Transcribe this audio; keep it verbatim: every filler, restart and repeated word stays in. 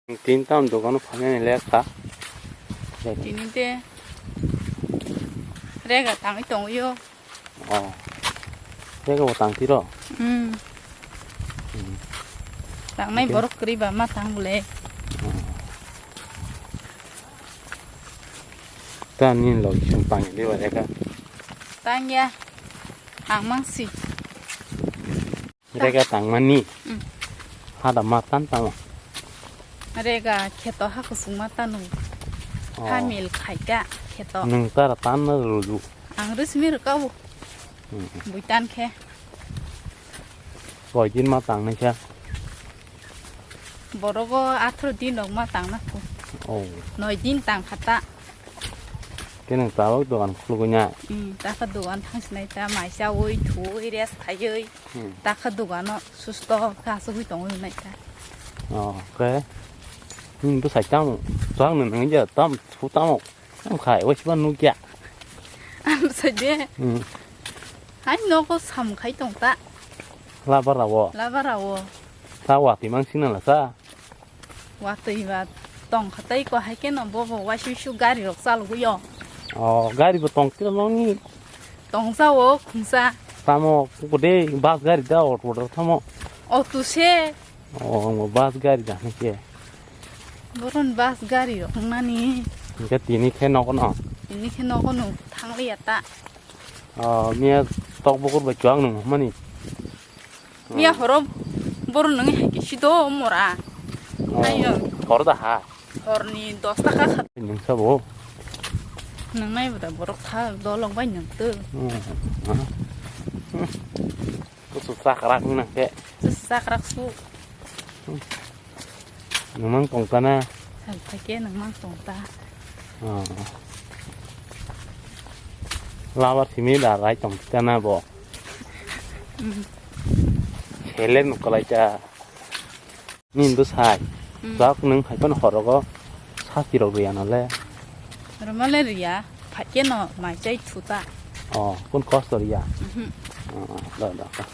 Tin tam dogano phainani lekha. Tini de rega tangwi tongwi o. Oh. Rega bo tangtiro? Hmm. Hmm. Tangnai Oke. Borok kwrwi ba ma tang bole. Oh. Ta nini logi song tangya de ba rega? Tangya. Ang mangsi. Rega tangmani. Hmm. Hada matan tamo. Rega kheto ha kusung matanu. Oh. Hamil khaika kheto. Nung tara tanna ruju. Ang rusmi rwkabo. Hmm. Buitan khe. Koi din ma tangnai kha? Borogo athro din rok ma tangna kho. Oh. Noi din tang khata. Khe nwng tabuk dogan khulugwi na? Hmm, takha dogan thangsinai ta, mai chaui, thuui, rest khaiui. Hmm. Takha dogano susto khe asugui tongwi nai ta. Oh, khe nini bwsai tamo? Chwng nwng nangya tam, su tamo? Tam khai, waisba nukya. Am sai de. Hmm. Hai nogo sam khai tong ta. Labara wo? Labara wo. Ta watwi mang sina la sa? Watwi ba tong kha tei ko hai khe no bo bo waisui su gari rok chalugwi yo. Oh, gari bo tong tira noni? Tong sa o khungsa. Tamo kukude bus gari da auto da tamo? Auto se. Oh, bus gari da ne ke. Boron bus gari rok nani. Hingke tini khe nogo no? Tini khe nogo no thang liya ta. Oh, miya tok bokur bai chuang nung mani. Miya horo boron nang hai ke sido mora. Oh, ayo. Hor da ha? Horni dos taka kha. Nung sabo? Nung nai bada borok tha dolok bai nung tu. Hmm. Ah. Hmm. Kusu sakrak nang ke. Kusu sakrak su. Hmm. Nung mang tong ta na? Hai ke nung mang tong ta. Oh. Labar simi da rai tong ta na bo? Hmm. Sele nuk kalai ta. Nini bwsai, hmm, chwk nwng hai phano horogo sasti rok riya no le? Rwma le riya, phaikhe no mai chai thu ta. Oh, kun kosto riya? Mhm. Oh, da, da, da.